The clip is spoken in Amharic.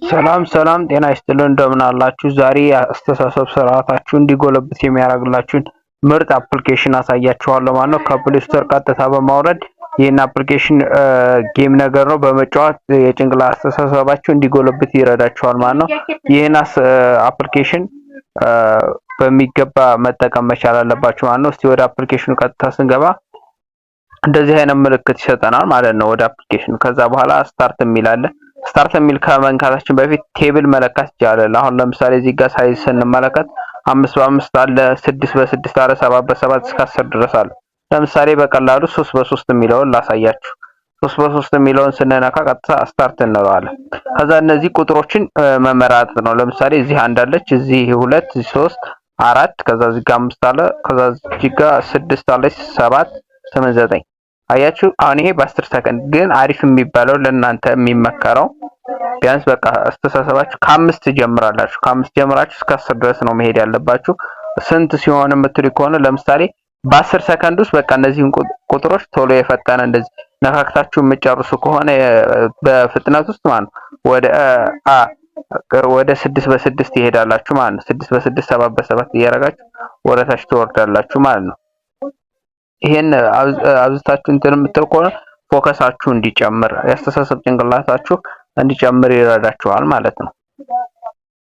ሰላም ሰላም፣ ጤና ይስጥልን፣ እንደምን አላችሁ? ዛሬ የአስተሳሰብ ስርዓታችሁ እንዲጎለብት የሚያደርግላችሁን ምርጥ application አሳያችኋለሁ ማለት ነው። ከ Play Store ቀጥታ በማውረድ ይህን application game ነገር ነው በመጫወት የጭንቅላት አስተሳሰባችሁ እንዲጎለብት ይረዳችኋል ማለት ነው። ይህን application በሚገባ መጠቀም መቻል አለባችሁ ማለት ነው። እስቲ ወደ application ኑ ቀጥታ ስንገባ እንደዚህ አይነት ምልክት ይሰጠናል ማለት ነው። ወደ application ኑ ከዛ በኋላ start የሚል አለ። Start የሚል ከመንካታችን በፊት table መለካት ይቻላል። አሁን ለምሳሌ እዚህ ጋር size ስንመለከት 5 በ5 አለ፣ 6 በ6 አለ፣ 7 በ7 እስከ 10 ድረስ አለ። ለምሳሌ በቀላሉ 3 በ3 የሚለውን ላሳያችሁ። 3 በ3 የሚለውን ስንነካ ቀጥታ start እንለዋለን። ከዛ እነዚህ ቁጥሮችን መመራጥ ነው። ለምሳሌ እዚህ አንድ አለች፣ እዚህ ሁለት፣ እዚህ ሶስት፣ አራት፣ ከዛ እዚህ ጋር አምስት አለ፣ ከዛ እዚህ ጋር ስድስት አለች፣ ሰባት፣ ስምንት፣ ዘጠኝ። አያችሁ፣ አሁን ይሄ በ10 ሰከንድ ግን አሪፍ የሚባለው ለእናንተ የሚመከረው ቢያንስ በቃ አስተሳሰባችሁ ከአምስት ጀምራላችሁ። ከአምስት ጀምራችሁ እስከ 10 ድረስ ነው መሄድ ያለባችሁ። ስንት ሲሆን የምትሉ ከሆነ ለምሳሌ በ10 ሰከንድ ውስጥ በቃ እነዚህን ቁጥሮች ቶሎ የፈጠነ እንደዚህ ነካክታችሁ የምትጨርሱ ከሆነ በፍጥነት ውስጥ ማለት ነው ወደ 6 በ6 ይሄዳላችሁ ማለት ነው። 6 በ6፣ 7 በ7 እያደረጋችሁ ወደ ታች ትወርዳላችሁ ማለት ነው። ይሄን አብዝታችሁ እንትን የምትል ከሆነ focus ኣችሁ እንዲጨምር፣ የአስተሳሰብ ጭንቅላታችሁ እንዲጨምር ይረዳችኋል ማለት ነው።